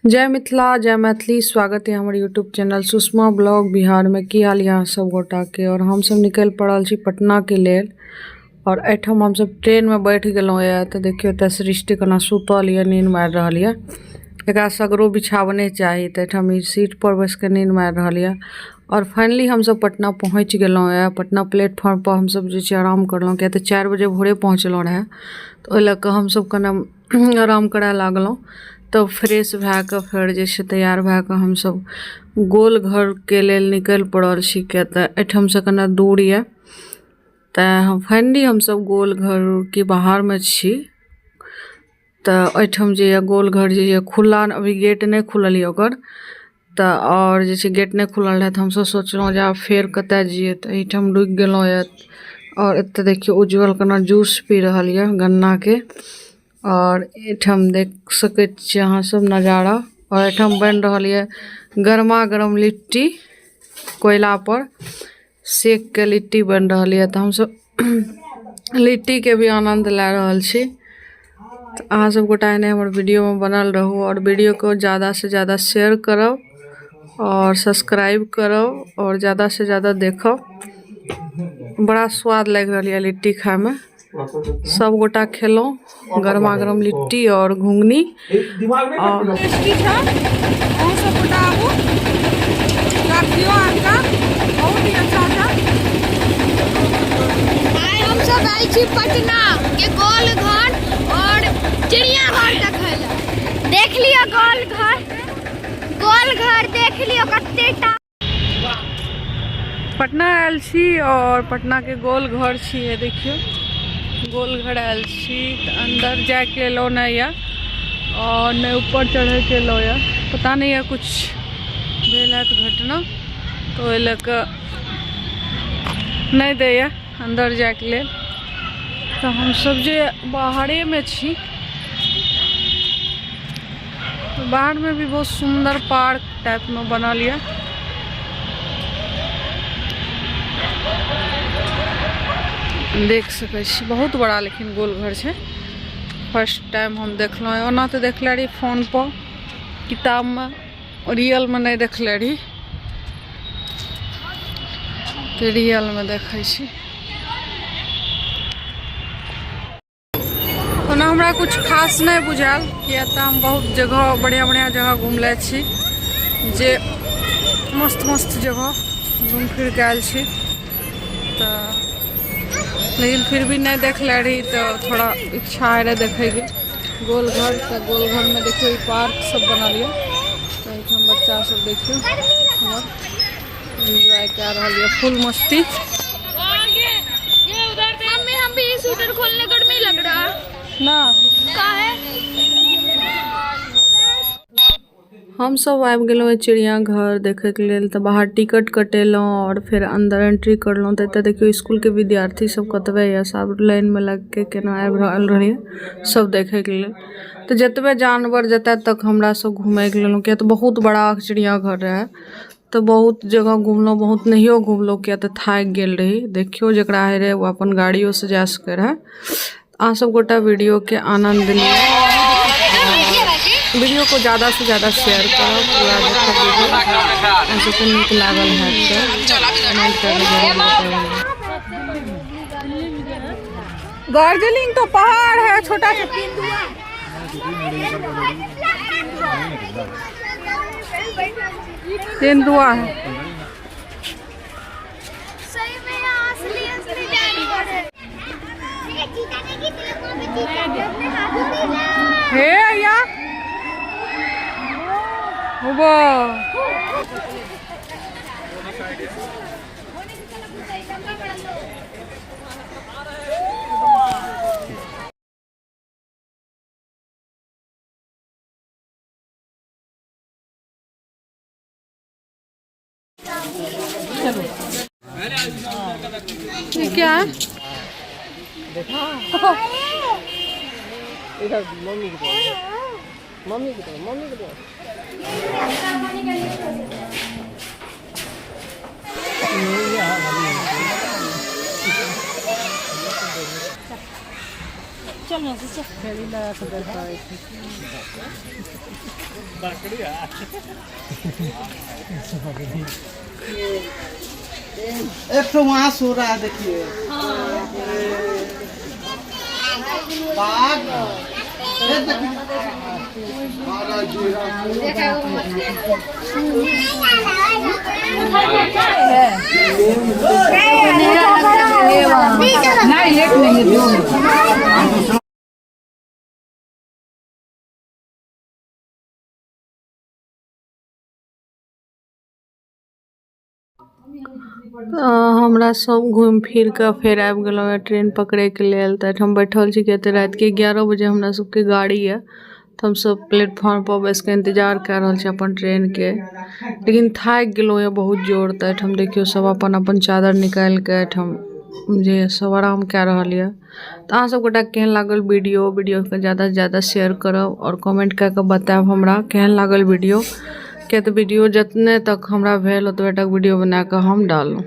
जय मिथिला जय मैथिली। स्वागत है हमर YouTube channel Sushma blog Bihar में। की हाल यहाँ सब गोटा के। और हम सब निकल पड़ल छी पटना के लेल और एहिठाम हम सब ट्रेन में बैठ गेलहुँ यऽ। तो देखियो एतऽ सृष्टि केना सुतल यऽ, नींद मारि रहल यऽ। एकरा सगरो बिछावने चाही, तऽ एहिठाम ई सीट पर बैस के नींद मारि रहल यऽ। और फाइनली हम सब पटना पहुँच गेलहुँ यऽ। पटना प्लेटफॉर्म पर हम सब जे छै आराम करलहुँ, किया तऽ 4 बजे भोरे पहुँचलहुँ रहए, तऽ ओहि लऽ कऽ हम सब कने आराम करय लागलहुँ। तब फ्रेश भए कऽ फेर जे छै तैयार भए कऽ हमसभ गोल घरके लेल निकलि पड़ल छी, किया तऽ एहिठामसँ कने दूर यऽ। तऽ हम फाइनली हमसभ गोल घरके बाहरमे छी। तऽ एहिठाम जे यऽ गोल घर जे यऽ खुला, अभी गेट नहि खुलल यऽ ओकर। तऽ आओर जे छै गेट नहि खुलल रहै, तऽ हमसभ सोचलहुँ जे आब फेर कतय जइयै, तऽ एहिठाम रुकि गेलहुँ यऽ। आओर एतय देखियौ उज्ज्वल केना जूस पी रहल यऽ गन्नाके। आओर एहिठाम देख सकै छियै अहाँ सब नजारा। आओर एहिठाम बनि रहल यऽ गरमा गरम लिट्टी, कोयला पर सेक के लिट्टी बनि रहल यऽ। तऽ हमसब लिट्टीके भी आनन्द लए रहल छी। तऽ अहाँ सब गोटा एने हमर वीडियोमे बनल रहू आओर वीडियोके ज़्यादासँ ज़्यादा शेयर करब आओर सब्सक्राइब करब आओर ज़्यादासँ ज़्यादा देखब। बड़ा स्वाद लागि रहल यऽ लिट्टी खायमे। सब गोटा खेलहुँ गरमा गरम लिट्टी और घुघनी। और टेस्टी छै, अहूँ सब गोटा आबू, राखियो अहाँके बहुत ही अच्छा छै। आइ हम सब आयल छी पटना के गोल घर और चिड़िया घर देखै लए। देख लियौ गोल घर, गोल घर देख लियौ कते टा। पटना आयल छी और पटना के गोल घर छी, ये देखियो गोल घर आयल छी। तऽ अंदर जाय के एलो नहीं यऽ और नहीं ऊपर चढ़े के एलो यऽ, पता नहीं यऽ कुछ भेल है घटना, तो ओहि लऽ कऽ नहीं दैया अंदर जाय के लेल। तऽ हमसब जे बाहरे में छी, बाहर में भी बहुत सुंदर पार्क टाइप में बनल यऽ। देख सकै छी बहुत बड़ा लेकिन गोल घर छै। फर्स्ट टाइम हम देखलहुँ, ओना तऽ देखले रही फोन पर, किताब में, रियल में नहीं देखले रही, तऽ रियल में देखै छी। ओना हमरा कुछ खास नहीं बुझायल, किया तऽ हम बहुत जगह बढ़िया बढ़िया जगह घुमले छी, जे मस्त मस्त जगह घूम फिर के आयल छी। तऽ लेकिन फिर भी नहीं देखले रही, तऽ थोड़ा इच्छा है रहे देखैके गोल घर। तऽ गोल घर में देखियौ ई पार्क सब बनल यऽ, तऽ एहिठाम बच्चा सब देखियौ हमर एंजॉय कए रहल यऽ, फुल मस्ती। मम्मी हम भी स्वेटर खोलने गर्मी लग रहा है ना का है। हम सब आबि गेलहुँ चिड़िया घर देखैके लेल। तऽ बाहर टिकट कटेलहुँ और फेर अंदर एंट्री करलहुँ। तऽ एतऽ देखियौ स्कूल के विद्यार्थी सब कतबे यऽ, सब लाइन में लागि के केना आबि रहल रहै सब देखैके लेल। तऽ जतबे जानवर जतऽ तक हमरा सब घुमैके लेलहुँ, किया तऽ बहुत बड़ा चिड़िया घर रहै, तऽ बहुत जगह घुमलहुँ, बहुत नहियो घुमलहुँ, किया तऽ थाकि गेल रही। देखियौ जकरा होइ रहै ओ अपन गाड़ियोसँ जा सकै रहै। अहाँ सब गोटा वीडियोके आनन्द लिअ, वीडियो को ज़्यादा से ज़्यादा शेयर करब, पूरा देखब वीडियो। अहाँ सबके नीक लागल हैत तऽ कमेंट करके जरूर बतायब। दार्जिलिंग तो पहाड़ है छोटा सा। तेंदुआ है सही में यहाँ असली असली जानवर है। हे या वो ये क्या है? देखा इधर मम्मी के पास, मम्मी के पास, मम्मी के पास। चल यहाँ से चल। एक तो वहाँ सो रहा है देखिए। बाघ ये देखिए। हमरा सब घुमि फिर कऽ फेर आबि गेलहुँ यऽ ट्रेन पकड़ैके लेल। तऽ एहिठाम बैठल छी किया तऽ रातिके 11 बजे हमरा सबके गाड़ी यऽ। तऽ हमसब प्लेटफॉर्म पर बैस कऽ इंतजार कए रहल छी अपन ट्रेनके, लेकिन थाकि गेलहुँ यऽ बहुत जोर। तऽ एहिठाम देखियौ सब अपन अपन चादर निकालि कऽ एहिठाम जे सब आराम कए रहल यऽ। तऽ अहाँ सब गोटाके केहन लागल वीडियो, वीडियोके ज्यादासँ ज्यादा शेयर करब आओर कमेंट कए कऽ बतायब हमरा केहन लागल वीडियो, किया तऽ वीडियो जतने तक हमरा भेल ओतबे तक वीडियो बना कऽ हम डाललहुँ।